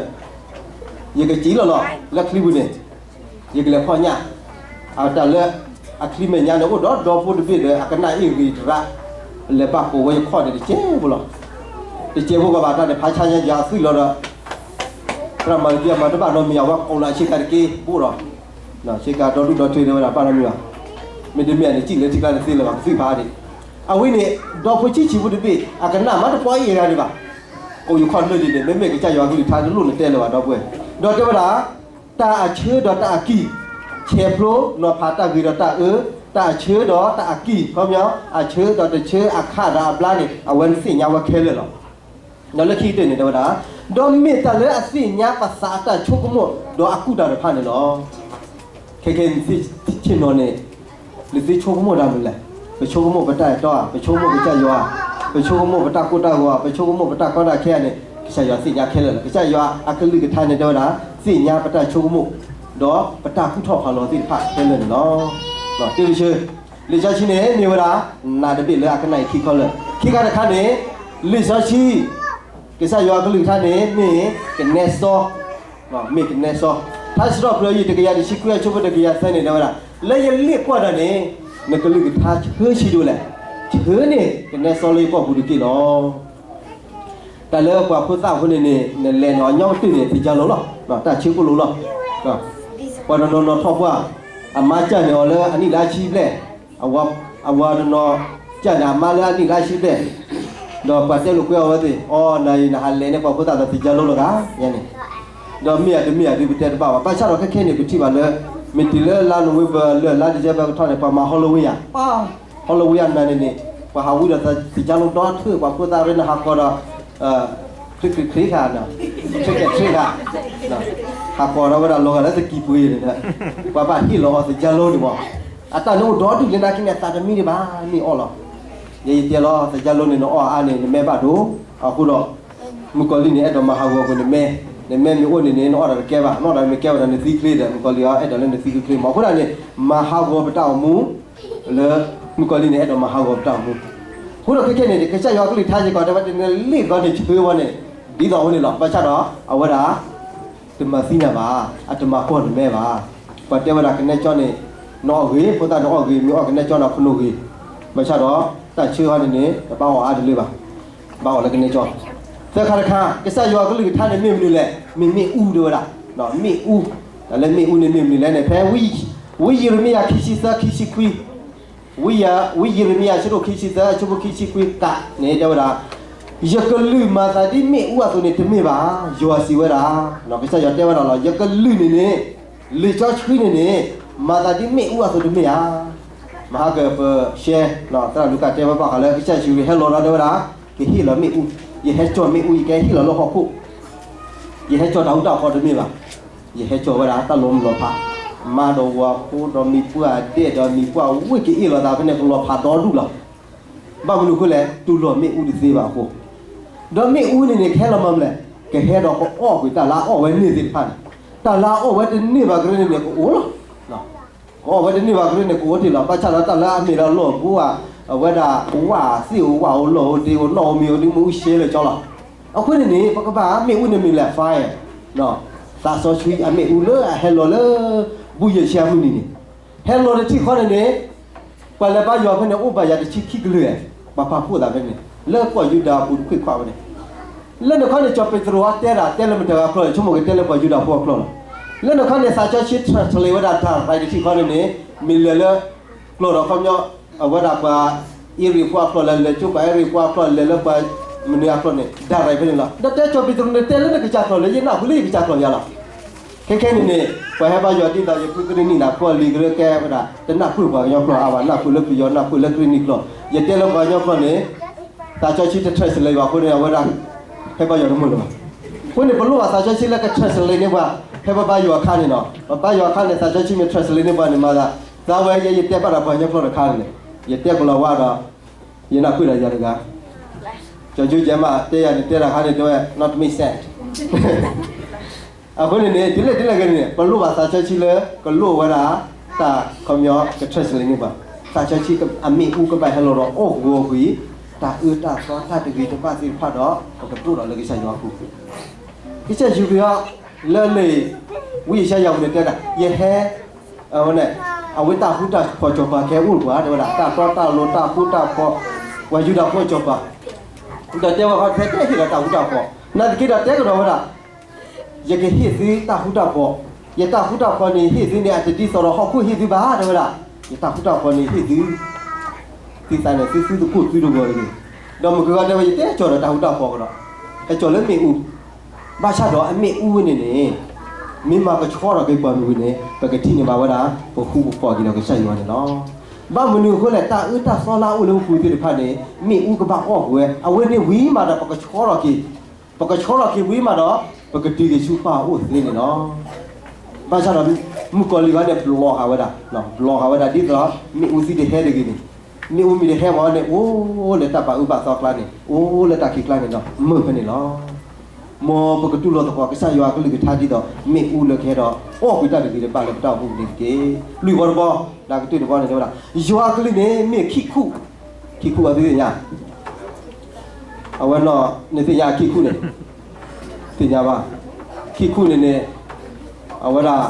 ယကစံၣ်လီၤလီၤ လၢချံပူၤန့ၣ် ယကလဲၤဖီၣ်ညၣ်, အတၢ်လၢ အချံမဲာ်ညါန့ၣ် အိၣ်ဒီးဒီဖိတဘ့ၣ်ဒီး အကနၣ်အ့ၣ်ဂ့ၤတရၣ်, လဲၤဘၣ်ကိးဝဲယခီၣ်န့ၣ် တကဲဖိလီၤ. တကဲဖိကဘၣ်တၢ်န့ၣ် ဖးဆါညါယၤအသွံၣ်လီၤဒီး သရၣ်မၤလကံအမၤတဘၣ်နီတမံၤ အဝဲကိးလၢအဆ့ကၤတက့ၢ် ဘိၣ်ဒီး ဆ့ကၤဒီဒူၣ်ဒီထၢတဲဝဲဒၣ် ဘၣ်နီတမံၤဘၣ်. မ့တမ့ၢ်န့ၣ် စံၣ်လၢထံကျါတသ့လၢၤဘၣ် ကသွံၣ်ဖးဒံး. အဝဲန့ၣ် ဒီဖိဆံးဆံးဖိတဘ့ၣ် အကနၣ်မးတပီအ့ၣ်ဂၤဒံးဘၣ်. ကိးယခီၣ်လၢာ်ဒ်န့ၣ် မ့မ့ၢ်ကစၢ်ယွၤကလုၢ်ကထါတလိၣ်နတဲလၢၤဘၣ် ဒီပုၢ်ဝဲၢ်. ဒီးတဲဝဲဒၣ် တၢ်အဆၢဒီးတၢ်အကံၢ်, ဆဲးဖျိနီၤဖးတၢ်ဂ့ၤဒီးတၢ်အၢ, တၢ်အဆၢဒီးတၢ်အကံၢ်, ခီပညီ အဆၢဒီးတဆၢ အခးဒီးအဘျါန့ၣ် အဝဲသ့ၣ်ညါဝဲခဲလၢာ်လီၤ. ဒီးလၢခံကတၢၢ်န့ၣ် တဲဝဲဒၣ် ဒီးမ့ၢ်တၢ်လၢအသ့ၣ်ညါပသးအတၢ်ဆိကမိၣ် ဒီးအကူၣ်တၢ်တဖၣ်န့ၣ်လီၤ. ခဲခဲနသုဆ့ၣ်နီၤန့ၣ် နသုဆိကမိၣ်တၢ်မနုၤလဲၣ်. ပဆိကမိၣ်ပတၢ်အဲၣ်တီဧါ, ပဆိကမိၣ်ကစၢ်ယွၤဧါ, ပဆိကမိၣ်ပတၢ်ကိၢ်တၢ်ဂီၤဧါ, ပဆိကမိၣ်ပတၢ်ကီတၢ်ခဲဧါန့ၣ် ကစၢ်ယွၤသ့ၣ်ညါခဲလၢာ်လီၤ. ကစၢ်ယွၤအကလုၢ်ကထါန့ၣ် တဲဝဲဒၣ် သ့ၣ်ညါပတၢ်ဆိကမိၣ် ဒီးပတၢ်ကူၣ်ထီၣ်ဖးလီၤသ့ၣ်တဖၣ်ခဲလၢာ်န့ၣ်လီၤ. တၢ်တဆၢ လံာ်စီဆှံန့ၣ် မ့ၢ်ဝဲဒၣ် နးတဘ့ၣ်လၢအကနၣ်အ့ၣ်ခံခီလၢာ်. ခံခါတခါန့ၣ် လံာ်စီဆှံ ကစၢ်ယွၤကလုၢ်ကထါန့ၣ် မ့ၢ်ကနဲစီ, မ့ၢ်ကနဲစီ. ထါစံးထီၣ်ပတြၢၤ ယုၢ်တကယၤတဆံခွံ အဆၢဖိတကယၤသၢန့ၣ် တဲဝဲဒၣ် လၢယလ့ၣ်ကွၢ်တၢ်န့ၣ် နကလုၢ်ကထါဆှၢဆံးဒိၣ်လဲၣ်. ဆှၢန့ၢ်ကနဲစီလၢယကိာ်ပူၤတက့ၢ်လီၤ. တၢ်လၢပှၤဖိသၣ်အဃိန့ၣ်န့ၣ် နလဲၤန့ၣ် အညီကတၢၢ်န့ၣ် သ့ၣ်ကၢလိၤလီၤ, တၢ်ဆၢကိၣ်လိၤလီၤ. ပှၤတနီၤနီၤထီၣ်ပှၢ်, အမါကၢ်န့ၢ်အီၤလၢအနံၣ်လၢအဆံဘျဲၣ်, အဝၤတနီၤ ကၢ်န့ၢ်အမါလၢအနံၣ်လၢအဆံဘျဲၣ်, ဒီးပှၤတဲလိာ်ကွဲအီၤဝဲသ့ၣ်, အီ နၤအံၤနဟးလဲၤန့ၣ် ပှၤဖိသၣ်ဒီးသ့ၣ်ကၢလိၤလီၤဂၤညါန့ၣ်, ဒီးမ့ၢ်အတမ့ၢ်အဒုးပတဲတဘၣ်ဘၣ်. ဘၣ်ဆၣ်ဒီးခဲခဲန့ၣ် ပထံၣ်ဘၣ်လၢ မ့ၢ်တုၤလၢလါနိၣ်ဝ့ဘၢၣ် လၢလါဒံၣ်စဲဘၢၣ်ကထီၣ်န့ၣ် ပှၤမၤ Halloween ဧါ, Halloween အနၤန့ၣ်န့ၣ် ပှၤဟးဝံဒီးသ့ၣ်ကၢလိၤဒီထၢၣ် ပှၤဖိသၣ်ရ့နဟးကီးဒီး ချ့ချ့ချ့ဧါ, ချ့ကဲးချ့ဧါ, ဟးကီးဒီးဝဲဒၣ်လီၤဂာ်လၢသကံၢ်ပှ့ၤန့ၣ်ဒီး ပှၤဘၣ်ဟ့ၣ်လီၤအီၤသ့ၣ်ကၢလိၤန့ၣ်မး. အတၢ်န့ၣ်အိၣ်ဒီဒူၣ်လၢနာ်က့န့ၣ် အသးတမံဒံးဘၣ်, မ့ၢ်အီၣ်လီၤ. ယဲယတဲလီၤ သ့ၣ်ကၢလိၤန့ၣ် နအီၣ်အါန့ၣ် နမဲဘၣ်ဒိၣ်, အဃိဒီး မုၣ်ကီၤလံၢ်န့ၣ် အဲၣ်ဒိးမၤဟးဂီၤကွံာ်နမဲ, နမဲမ့ၢ်အိၣ်န့ၣ်န့ၣ် နအီၣ်တၢ်တကဲဘၣ်, နအီၣ်တၢ်မ့ၢ်ကဲဘၣ်ဒီး နသံချ့ဒီး မုၣ်ကီၤလံၢ်အီၤအဲၣ်ဒိးလၢနသံချ့ချ့မး. အဃိဒၣ်န့ၣ် မၤဟးဂီၤပတၢ်အိၣ်မူ လၢမုၣ်ကီၤလံၢ်န့ၣ် အဲၣ်ဒိးမၤဟးဂီၤပတၢ်အိၣ်မူ. အဃိဒီးခဲခဲန့ၣ် ကစၢ်ယွၤကလုၢ်ကထါစ့ၢ်ကီး တဲဝဲဒၣ် နလ့ၣ်သီန့ၣ်ဆၢဝဲန့ၣ် ဒ်သိးအဝဲန့ၣ်လီၤ. ဘၣ်ဆၣ်ဒီး အဝဲဒၣ် တမၤသံနၤဘၣ်, အတမၤကီၢ်နမဲဘၣ်. ပှၤတဲဝဲဒၣ်ကနဲကၠီန့ၣ် နအီၣ်ဂ့ၤ, ဖိသၣ်နအီၣ်ဂ့ၤ, မ့ၢ်အီၣ်ကနဲကၠီန့ၣ် ခိၣ်နူာ်ဂ့ၤ. ဘၣ်ဆၣ်ဒီး တၢ်ဆၢဟီန့ၣ်န့ၣ် တဘၣ်အီၣ်အါတလၢဘၣ်, ဘၣ်အီၣ်လၢကနဲကၠီ. သၢခါတခါ ကစၢ်ယွၤကလုၢ်ကထါန့ၣ် မ့ၢ်မနုၤလဲၣ်, မ့ၢ်မ့ၣ်အူတဲဝဲဒၣ်, မ့ၣ်အူ လၢမ့ၣ်အူန့ၣ်မ့ၢ်မနုၤလဲၣ်န့ၣ် ဖဲဝံယံးရမံယၤခံဆံသၢ ခံဆံခွံ, ဝံယံးရမံယၤ အဆၢဒိၣ်ခံဆံသၢ အဆၢဖိခံဆံခွံ ကးန့ၣ် တဲဝဲဒၣ်, ယကလုၢ်မၤသးဒ်မ့ၣ်အူအသိးန့ၣ်တမ့ၢ်ဘၣ်, ယွၤစံးဝဲဒၣ်, ကစၢ်ယွၤတဲဝဲဒၣ်လီၤ, ယကလုၢ်န့ၣ်န့ၣ်, လံာ်စီဆှံန့ၣ်န့ၣ်, မၤသးဒ်မ့ၣ်အူအသိးတမ့ၢ်ဧါ. မဟါကပရှဲ, သရၣ်လူၤကၣ်တဲဝဲဘၣ်ဃးလၢကစၢ်ယ့ၣ်ၡူးခရံာ်ဟဲလီၤဒီးတဲဝဲဒၣ်, ကဟ့ၣ်လီၤမ့ၣ်အူ, ယဟဲကၠီၣ်မ့ၣ်အူ ယကဟဲဟ့ၣ်လီၤလၢဟီၣ်ခိၣ်, ယဟဲကၠီၣ်တၢ်ဃူတၢ်ဖိးတမ့ၢ်ဘၣ်, ယဟဲကၠီၣ်ဝဲဒၣ်တၢ်လီၤမုၢ်လီၤဖး, မါဒီးဝၤဖိဒီးမံၤပှၢ်ဒဲးဒီးမံၤပှၢ်ဝ့ၢ်ကအ့ၣ်လိာ်သးဖဲန့ၣ် ကလီၤဖးဒီဒူၣ်လီၤ. ဘၣ်မနုၤအဃိလဲၣ်, တူၢ်လိာ်မ့ၣ်အူတသ့ဘၣ်အဃိ, ဒီးမ့ၣ်အူန့ၣ်န့ၣ် ကဟဲလီၤမၤမနုၤလဲၣ်, ကဟဲဒီးကအီၣ်ကွံာ်တၢ်လၢအအီၣ်ဝဲန့ၢ်သ့ၣ်တဖၣ်န့ၣ်, တၢ်လၢအအီၣ်ဝဲတန့ၢ်ဘၣ်ကရၢန့ၣ်န့ၣ် ကအိၣ်လီၤ. ကအီၣ်ဝဲတန့ၢ်ဘၣ်ကရၢန့ၣ် ကအိၣ်တ့ၢ်လီၤ. ဘၣ်ဆၣ်ဒီးတၢ်လၢအမ့ၢ်ဒီးလီၢ်ဘိဧါ, အဝဲဒၣ်ဝၣ်သ့ၣ်ဧိၤဝၣ်ဧိၤလီၢ်ဧိၤဒ့ဧိၤနီၣ်ဧိၤမံၤဧိၤဒ်မ့ၣ်အူရှဲလၢာ်ကၠီလီၤ. အဃိန့ၣ်န့ၣ် ပကဘၣ်မ့ၣ်အူန့ၣ်မ့ၢ်လဲၤ fire, သးစီဆှံအမ့ၣ်အူလၢအဟဲလီၤလၢ ဘူၣ်ယဲၢ်ဆံအမုၢ်နံၤန့ၣ်, ဟဲလီၤတထံၣ်ဃီန့ၣ်န့ၣ်, ပှၤလဲၤဘါယွၤဖဲန့ၣ် အိၣ်ဘၣ်ယၤတဆံခံကလုာ်, ပှၤဖးဖှိၣ်သးဖဲန့ၣ်, လၢကီၢ်ယူဒၤအပူၤတခွ့ခွါဝဲန့ၣ် လၢနခီန့ၣ် ကၠီၤပ့းတရူးအတဲဒၣ် တဲလၢမတၤဂၤကျိာ်န့ၣ် ဆိကမိၣ်က့ၤတဲလၢပှၤယူဒၤဖိအကျိာ်လီၤ. လၢနခီန့ၣ် သးစီဆှံ translate ဝဲဒၣ်တၢ်ရၤတထံၣ်ဃီန့ၣ်န့ၣ်, မ့ၢ်လဲၤလၢ ကျိာ်ဒီးခီပညီ, အဝဲဒၣ်ပှၤအ့ရ့းဖိအကျိာ်လဲၤလဲၤကၠိပှၤအ့ရ့းဖိအကျိာ်လဲၤလၢပှၤမနုၤအကျိာ်န့ၣ် ဒၣ်ရၤဖဲန့ၣ်လီၤ. ဒီးတဲကၠီၤပ့းတရူးန့ၣ် တဲလၢနကစၢ်ကျိာ်လၢယနၢ်ဟူလၢယကစၢ်ကျိာ်ယၤလီၤ. ခဲခဲန့ၣ်န့ၣ် ပှၤဟဲဘါယွၤဒ်သိးယဖုကရ့ၣ်နံၣ်န့ၣ် ဖိအလံၤကရၢကဲဝဲဒၣ် တနၢ်ပၢၢ်ပှၤကညီကျိာ်အါဘၣ်, နၢ်ပၢၢ်လၢပယီၤ နၢ်ပၢၢ်လၢကရ့ၣ်နံၣ်ကျိာ်, ယတဲလၢပှၤကညီကျိာ်န့ၣ် သးစီဆှံတ translate ဘၣ်အဃိန့ၣ် အဝဲဒၣ် ဟဲဘါယွၤတမုာ်လၢၤဘၣ်. အဃိန့ၣ် ပလိၣ်ဘၣ်သးစီဆှံလၢက translate န့ၢ်ပှၤ, ဖဲပဘါယွၤအခါန့ၣ်နီၤ, ပဘါယွၤအခါန့ၣ် သးစီဆှံမ့ၢ် translate န့ၢ်ပှၤန့ၣ်မၤသး, သးဝဲယဲယတဲဘၣ်ဒီးပှၤကညီကျိာ်တခါန့ၣ်, ယတဲကလီၤဝါဒီး ယနၢ်ပၢၢ်ဒီးယၤတဂၤ, ကၠီၤကၠိကဲမး တဲယၤန့ၣ် တဲတၢ်ခါန့ၣ် တဲဝဲ not make sense. အဃိန့ၣ်န့ၣ် ဒ်လဲၣ်ဒ်လဲၣ်ဂ့ၤန့ၣ် ပလိၣ်ဘၣ်သးစီဆှံလၢ ကလိၣ်ဝဲဒၣ် တၢ်ခီပညီ က translate န့ၢ်ပှၤ, သးစီဆှံအမ့ၣ်အူကဘၣ်ဟဲလီၤဒီးအီၣ်ဂီၤကွံာ် တၢ်အၢတၢ်သီတၢ်တဂ့ၤတဘၣ်သ့ၣ်တဖၣ်ဒီး ပကဒိၣ်ထီၣ်လၢကစၢ်ယွၤအပူၤ, ကစၢ်ယ့ၣ်ၡူးခရံာ်အီၤ လၢလံာ် ဝံယၡါယၤပူၤန့ၣ်တဲဒၣ် ယဟဲ အဝဲန့ၣ် အဝဲတၢ်ဃူတၢ်ဖိးစီၤပၤကဟဲအိၣ်ပှၤ တဲဝဲဒၣ် တၢ်တီတၢ်လိၤတၢ်ဃူတၢ်ဖိး ပှၤယူဒၤဖိစီၤပၤ, ဒီးတဲဝဲဃီ ဖဲတဲဟ့ၣ်ဒီးတၢ်ဃူတၢ်ဖိး နာ်သက့ဒီးတဲကဒီးဝဲဒၣ် ယကဟ့ၣ်သုတၢ်ဃူတၢ်ဖိး, ယတၢ်ဃူတၢ်ဖိးန့ၣ်ဟ့ၣ်သုန့ၣ် အတဒ်သိးဒီးဟီၣ်ခိၣ်ဟ့ၣ်သုဘၣ် တဲဝဲဒၣ်, ယတၢ်ဃူတၢ်ဖိးန့ၣ်ဟ့ၣ်သု သုသးန့ၣ် သုသုသကိၣ်သုတဂီၤတဂ့ၤ, ဒီးမုၢ်ကဂၤတဲဝဲ ယတဲကၠီၤဒီးတၢ်ဃူတၢ်ဖိးကဒီး, ဟဲကၠီၤလၢမ့ၣ်အူ, ဘၣ်ဆၣ်ဒီးအမ့ၣ်အူဝဲန့ၣ်န့ၣ် မ့ၢ်မၤကဆှီထီၣ်က့ၤပှၤမုၢ်ဝံၤန့ၣ် ပကထံၣ်န့ၢ်ဘၣ်ဝဲဒၣ် ပဃူပဖိးက့ၤဒီးကစၢ်ယွၤန့ၣ်လီၤ. ဘၣ်မနုၤအဃိလဲၣ် တၢ်အၢတၢ်သီလၢအအိၣ်လၢပပူၤသ့ၣ်တဖၣ်န့ၣ် မ့ၣ်အူကဘၣ်အီၣ်ကွံာ်ဝဲ အဝဲန့ၣ်ဝံၤမးဒီး ပကဆှီထီၣ်က့ၤ, ပကဆှီထီၣ်က့ၤဝံၤမးဒီး ပကတုၤက့ၤဆူပၢ်အအိၣ်သ့န့ၣ်လီၤ. ဘၣ်ဆၣ်ဒီး မုၣ်ကီၤလံၢ်ဝဲန့ၣ် ဘျီဃာ်ဝဲဒၣ်, ဘျီဃာ်ဝဲဒၣ်ဒ်သိး မ့ၣ်အူသံတဟဲတဂ့ၤန့ၣ်, မ့ၣ်အူမ့ၢ်တဟဲမးန့ၣ် အိၣ်လၢတၢ်ဘၣ်အၢဘၣ်သီကျါန့ၣ် အိၣ်လၢတၢ်ခံးကျါန့ၣ်ဒီး မုာ်ဖဲန့ၣ်လီၤ. မ်ပကတူၢ်လိာ်သကိးကစၢ်ယွၤအကလုၢ်ကထါဒ်သိး မ့ၣ်အူလၢကဟဲဒီး အီၣ်ကွံာ်တၢ်တဂ့ၤတဘၣ်လၢပတၢ်အိၣ်မူပူၤန့ၣ်တက့ၢ်. လွံၢ်ဘီတဘီ, ဒီးကတၢၢ်တဘီန့ၣ်တဲဝဲဒၣ်, ယွၤအကလုၢ်န့ၣ် မ့ၢ်ခံၣ်ခူၣ်, ခံၣ်ခူၣ်အဝဲသ့ၣ်ညါ, အဝဲနီၤ နသ့ၣ်ညါအခံၣ်ခူၣ်န့ၣ်, သ့ၣ်ညါဘၣ်, ခံၣ်ခူၣ်န့ၣ်န့ၣ် အဝဲဒၣ်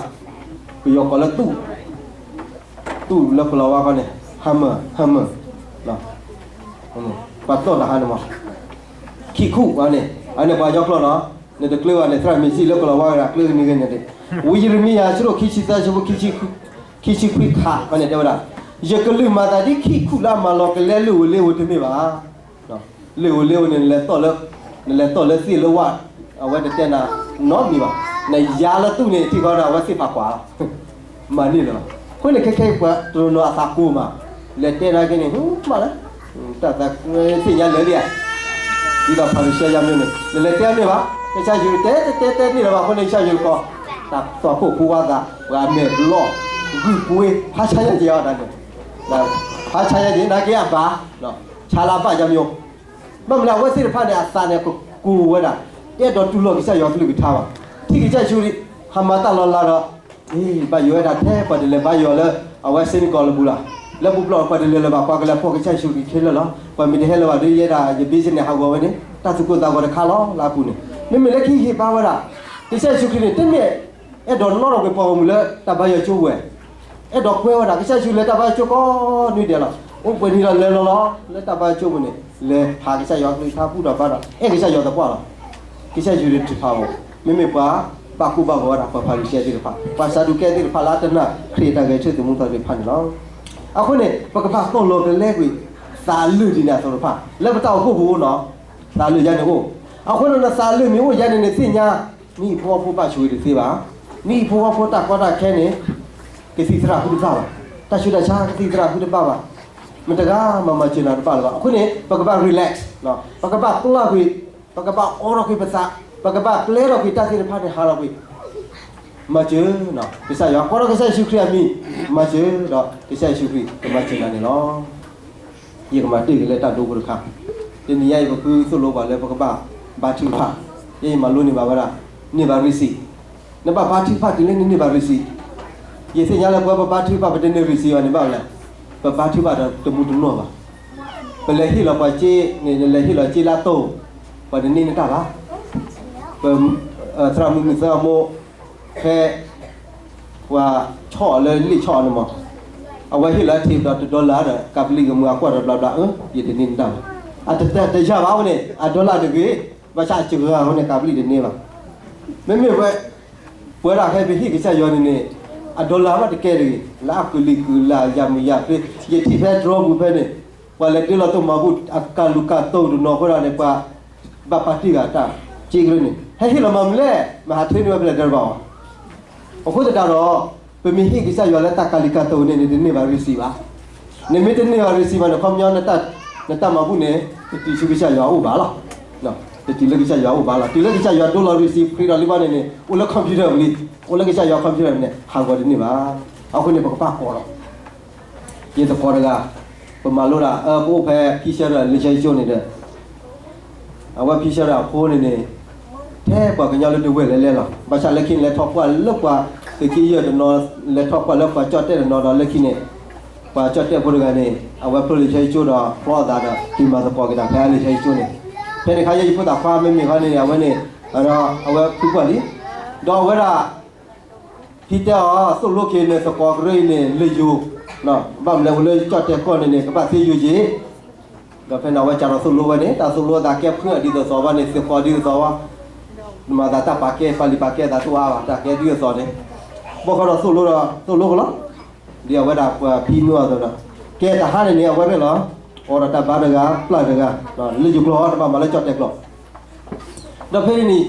ပယီၤကိးလၢ တူၢ်လၢကလီၤဝါခီန့ၣ် hammer, hammer, ပှၤတီၢ်တၢ်ဟါန့ၣ်မး, ခံၣ်ခူၣ်အန့ၣ်, အန့ၣ်ပှၤကညီကျိာ်နီၤ, နတကျၢၤဘၣ်န့ၣ် သရၣ်မ့ၢ်စံၣ်လၢကလီၤဝါဂၤ ကျၢၤကန့ၢ်ဂ့ၤန့ၣ်, ဝံယံးရမံယၤ အဆၢဒိၣ်ခံဆံသၢ အဆၢဖိ ခံဆံခွံခါန့ၣ် တဲဝဲဒၣ်, ယကလုၢ်မၤသးဒ်ခံၣ်ခူၣ်လၢအမၤလီၤကလဲလိၣ်ဧိၤလ့ဧိၤတမ့ၢ်ဘၣ်. လိၣ်ဧိၤလ့ဧိၤန့ၣ် နလဲၤတီၢ်လၢသ့ၣ်လၢဝၣ်, အဝဲတတဲနၤနီတမံၤဘၣ်. နယါလၢသူၣ်န့ၣ် ထံၣ်ဃီဒီး အဝဲသ့ၣ်ဖးကွၢ်လီၤ, မၤန့ၢ်လၢၤဘၣ်. အဃိန့ၣ် ခဲခဲအံၤပှၤတနီၤနီၤအသးကိၢ်မး, လဲၤတဲနၤက့န့ၣ် မးလၢ တၢ်သးသ့ၣ်ညါလၢာ်လံဧါ, ဒ်သိးဖၤရံၤၡဲယါမ့ၢ်န့ၣ် နလဲၤတဲန့ၢ်ဘၣ်, ကစၢ်ယွၤတဲတဲတဲန့ၢ်လၢၤဘၣ်အဃိန့ၣ် ကစၢ်ယွၤကီး, တၢ်သွၣ်ခိၣ်ဖိဝါသး ပှၤမဲာ်ဘျီၣ်, ဂုၢ်ပှ့ၤ ဖးဆါညါက့ၤအီၤတၢ်န့ၣ်, ဖးဆါညါက့ၤ နာ်က့အဘၣ်, ဆါလၢအဘၣ်ယါမ့ၢ် ဘၣ်မနုၤလဲၣ် အဝဲသ့ၣ်တဖၣ်န့ၣ် အသးန့ၣ်ကကိၢ်ဝဲဒၣ်, တအဲၣ်ဒိးတူၢ်လိာ်ကစၢ်ယွၤကလုၢ်ကထါဘၣ်. ထံၣ်ကစၢ်ယ့ၣ်ၡူးခရံာ် ဟးမၤတၢ်လီၤလးဒီး, အ့ ဘၣ်ယိၣ်ဝဲဒၣ်ထဲပှၤတလဲၤဘါယွၤလၢ အဝဲစ့နကီးလၢပူၤလီၤ. လၢပူၤပျီပှၤတလဲၤလၢၤဘၣ် ပှၤကလဲၤဖှိၣ်ကစၢ်ယ့ၣ်ၡူးခရံာ်ခဲလၢာ်လီၤ. ပှၤမ့ၢ်တဟဲလၢၤဘၣ်ဒီး ယဲဒၣ်ယ business ဟးဂီၤဝဲန့ၣ် တၢ်သူၣ်ကိၢ်သးဂီၤတခါလီၤ လၢအပူၤန့ၣ်. မ့မ့ၢ်လၢခံဟ့ၣ်ဘါဝဲဒၣ် ကစၢ်ယ့ၣ်ၡူးခရံာ်န့ၣ် တမ့ၢ် အဲၣ်ဒိးနီၣ်ထီၣ်ကွံာ်ပှၤဂီၢ်မုၢ်လၢတၢ်ဘါယွၤကၠိဝဲ, အဲၣ်ဒိးကွဲဝဲဒၣ် ကစၢ်ယ့ၣ်ၡူးလဲၤတၢ်ဘါယွၤကၠိကိးနွံဒဲးလီၤ. အိၣ်ပှဲၤနံၤလီၤလဲၤလီၤလီၤ လၢတၢ်ဘါယွၤကၠိပူၤန့ၣ် လဲၤဖးကစၢ်ယွၤကလုၢ်ကထါ ဘူၣ်ထီၣ်ဘါထီၣ် အဲၣ်ကစၢ်ယွၤသပှၢ်လီၤ. ကစၢ်ယ့ၣ်ၡူးတဖးဘၣ်, မ့မ့ၢ်ပှၤ ဘၣ်ကိၢ်ဘၣ်ဂီၤဝဲဒၣ်ပှၤဖၤရံၤၡဲသ့ၣ်တဖၣ်, ပှၤစၤဒူးကဲသ့ၣ်တဖၣ်လၢအတနာ်ခရံာ်အတၢ်ဂဲၤဆၢထၢၣ်သမူထီၣ်သ့ၣ်တဖၣ်န့ၣ်လီၤ. အဃိန့ၣ် ပကဘၣ်သိၣ်လိကလဲကွံာ် သးလုာ်ဒ်န့ၣ်အသိးတဖၣ် လၢပတၢ်အိၣ်ဖှိၣ်ပူၤအိၣ်နီၤ, သးလုာ်ယါန့ၣ်အိၣ်, အဃိန့ၣ်နသးလုာ်မ့ၢ်အိၣ်ယါန့ၣ်န့ၣ်သ့ၣ်ညါ, နဟံၣ်ဖိဃီဖိဘၣ်ဆိၣ်ဂ့ၤတသ့ဘၣ်, နဟံၣ်ဖိဃီဖိတၢ်ကီတၢ်ခဲန့ၣ် ကသံၣ်သရၣ်ဃုတဘၣ်ဘၣ်, တၢ်ဆူးတၢ်ဆါကသံၣ်သရၣ်ဃုတဘၣ်ဘၣ်, မတၤဂၤမၤမၤစၢၤနၤတဘၣ်လၢၤဘၣ်. အဃိန့ၣ် ပကဘၣ် relax ပကဘၣ်ပျၢ်ကွံာ်, ပကဘၣ်အိးထီၣ်ကွံာ်ပသး, ပကဘၣ်ပျဲထီၣ်ကွံာ်တၢ်သ့ၣ်တဖၣ်န့ၣ်ဟးထီၣ်ကွံာ်, မၤစၢၤ, ကစၢ်ယွၤကိးထီၣ်ကစၢ်ယ့ၣ်ၡူးခရံာ်အမံၤ, မၤစၢၤဒီးကစၢ်ယ့ၣ်ၡူးခရံာ်ကမၤစၢၤနၤန့ၣ်လီၤ. ယကမၤတ့ၢ်က့ၤလၢတၢ်ဒိဖိတခါ, တနံၤညါအံၤပဃုသိၣ်လိပှၤလၢပကဘၣ်ဘါထုကဖၣ်, ယဲယမၤလိန့ၢ်ဘၣ်ဝဲဒၣ် န့ၢ်ဘၣ် receipt, နဘၣ်ဘါထုကဖၣ်တုၤလၢနန့ၢ်ဘၣ် receipt, ယသ့ၣ်ညါလၢပဝဲပဘါထုကဖၣ်ပတန့ၢ် receipt ဘၣ်န့ၣ်ဘၣ်လဲၣ်, ပဘါထုကဖၣ်ဒီးတမူတနီၢ်ဘၣ်, ပလဲၤဟ့ၣ်လီၤပှၤစ့န့ၣ် နလဲၤဟ့ၣ်လီၤစ့လၢအတီၢ်, ပှၤတန့ၢ်နတၢ်ဘၣ်, ပ သရၣ်မုၣ်မုၣ်သရၣ်မိၢ် ဖဲ ပှၤဆီၣ်အီၤလၢလ့ၣ်ဆီၣ်အီၤန့ၣ်မး, အဝဲဟ့ၣ်လီၤထံးဒီးတ dollar ဒီး ကးပလံၣ်ကမုၢ်အကွၢ်ဒီးဘျါဘျါ အၢ ယတန့ၢ်နတၢ်ဘၣ်, အတတယၢ်ဘၣ်ဝဲန့ၣ် အ dollar တဂ့ၤ, ဘၣ်ဆၣ်အစှၤဂၤအဃိန့ၣ် ကးပလံၣ်တန့ၢ်ဘၣ်. မ့မ့ၢ်ဝဲ ပဝဲဒၣ်ဟဲပဟ့ၣ်ကစၢ်ယွၤန့ၣ်န့ၣ် အ dollar ဘၣ်တကဲတဂ့ၤ, လၢအကလုာ်ကလုာ်လၢယၤမုၢ်ယၤဖဲ ယထံၣ်ဖဲ draw ပူၤဖဲန့ၣ် ပှၤလဲၤဒၢလီၤတၢ်မၤဘူၣ် အကလုာ်ကလုာ်တနီၤအဃိဒီးန့ၣ် ပှၤဘၣ်ပာ်တ့ၢ်ဂၤတၢ်စ့ကရၢန့ၣ် ဟဲဟ့ၣ်လီၤမၤမနုၤလဲၣ်, မ့ၢ်ဟးထၢနုာ်ဝဲဖဲလဲၣ်တဲတဘၣ်အီၤ. အဃိသတးဒီး ပမ့ၢ်ဟ့ၣ်ကစၢ်ယွၤလၢတၢ်ကလုာ်ကလုာ်တနီၤန့ၣ် နတန့ၢ်ဘၣ် receipt ဘၣ်. နမ့ၢ်တန့ၢ်ဘၣ် receipt ဘၣ်န့ၣ် ခီပညီ နတၢ်မၤဘူၣ်န့ၣ် တတုၤဆူကစၢ်ယွၤအအိၣ်ဘၣ်လီၤ. တတုၤလၢကစၢ်ယွၤအအိၣ်ဘၣ်လီၤ. တုၤလၢကစၢ်ယွၤဒိလီၤ receipt ဖျါဒီးလံဘၣ်န့ၣ်န့ၣ် အိၣ်လၢ computer ပူၤလံ, အိၣ်လၢကစၢ်ယွၤ computer န့ၣ် ဟးဂီၤတန့ၢ်ဘၣ်. အဃိန့ၣ် ပကဘၣ်ကိးလီၤ. ယသကိးတဂၤ ပမၤလိဒၣ် ပအိၣ်ဖဲဖံဆၢဒီးလၢဆၢကၠိန့ၣ်ဒီး အဝဲဖံဆၢဒီးအဖိန့ၣ်န့ၣ် ထဲပှၤကညီလၢဒဝဲၢ်လဲၤလဲၤလီၤ. ဘၣ်ဆၣ်လၢခံန့ၣ် လဲၤထီၣ်ပှၢ်လၢပှၤသုးက့ယဲၢ်တနီၤ, လဲၤထီၣ်ပှၢ်လၢပှၤကၠီၣ်တဲၣ်တနီၤဒီး လၢခံန့ၣ် ပှၤကၠီၣ်တဲၣ်ဖိတဂၤန့ၣ် အဝဲဖျိလၢဆၢကၠိဒီး ဖျီအသးဒီး က့ၤမၤသကိးက့ၤတၢ်ဖဲလၢဆၢကၠိန့ၣ်. ဖဲန့ၣ်ခါယဲယဖိသၣ်ခွါမ့မ့ၢ်ခီန့ၣ် အဝဲန့ၣ် အဝဲဖုပှၢ်လံ. ဒီးအဝဲဒၣ် ဖံတဲအီၤ သိၣ်လိက့ၤနသကိးကရၢအံၤန့ၣ် လၢယိၤ, ဘၣ်မနုၤလဲၣ် အိၣ်လၢကၠီၣ်တဲၣ်ကီၢ်န့ၣ်န့ၣ် ကဘၣ်သ့ယိၤက့ၤ. ဒီးဖဲန့ၣ် အဝဲစးထီၣ်သိၣ်လိဝဲန့ၣ် တၢ်သိၣ်လိအသးကဲဖုအဒ်သိးသိးဝဲန့ၣ် သကိးဒ်သိးသိးဝဲ, နမၤသးတၢ်ပာ်ကဲ ပာ်လုၢ်ပာ်ကဲသးတအိၣ်အါဘၣ် တၢ်ကဲဒ်သိးသိးန့ၣ်, ဘၣ်ဃီဒီးသိၣ်လိဒီး သိၣ်လိကလီၤ. ဒ်အဝဲဒၣ်ပှၤဖံမုၢ်အသိးဒီး ကဲတဟါန့ၣ်န့ၣ် အဝဲရဲၣ်လီၤ အိးထီၣ်တၢ်ဘါတဂၤ ပျၢ်တဂၤ, လၢယိၤကျိာ်တဘၣ်မၤလၢကၠီၣ်တဲၣ်ကျိာ် ဒီးဖဲန့ၣ်န့ၣ်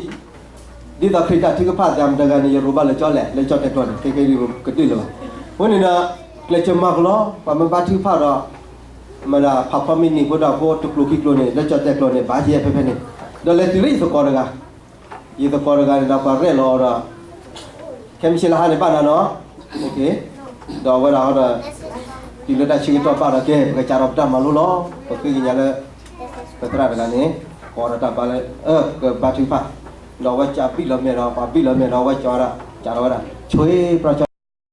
ဒ်သိးခရံာ်တၢ်ထုကဖၣ်သးမတၤတဂၤန့ၣ် ယရိးဘၣ်လၢကၠီလဲၣ် လၢကၠီၣ်တဲၣ်ကျိာ်န့ၣ် ခဲကဲဒ်ကဒုၣ်လၢၤဘၣ်. အဃိန့ၣ်ဒီး ကျဲးစၢးမၤကလီ ပှၤမ့ၢ်ဘါထုကဖၣ်ဒီး မတၤဖးဖီမ့ၢ်န့ၢ်ဖိဒီးဖိတကျိၤခံကျိၤန့ၣ် လၢကၠီၣ်တဲၣ်ကျိာ်န့ၣ် ဘၣ်ယဲၢ်ဖဲဖဲန့ၣ်, ဒီးလဲၤတုၤလၢယသကိးတဂၤ, ယသကိးတဂၤန့ၣ်ဒီး ပှၤရဲၣ်လီၤအီၤဒီး ခဲမုၢ်ဆ့ၣ်လၢဟါန့ၣ်ဘၣ်နၤနီၤ, ဒီးအဝဲဒၣ်ဟီဒီး တုၤလၢတၢ်ဆၢကတီၢ်ဘၣ်ဒီးကဲ ပကစးထီၣ်ပတၢ်မၤလိလီၤ. ပဃ့ကညးလၢ ပသရၣ်တဂၤန့ၣ် ကိးဒီးတၢ်ဘါလၢ ကဘါထုကဖၣ်, ဒီးအဝဲစးဘံၣ်လီၤမဲာ်ဒီး ပှၤဘံၣ်လီၤမဲာ်ဒီး အဝဲစးဝဲဒၣ် စးထီၣ်ဝဲဒၣ် ဆွ့ပြ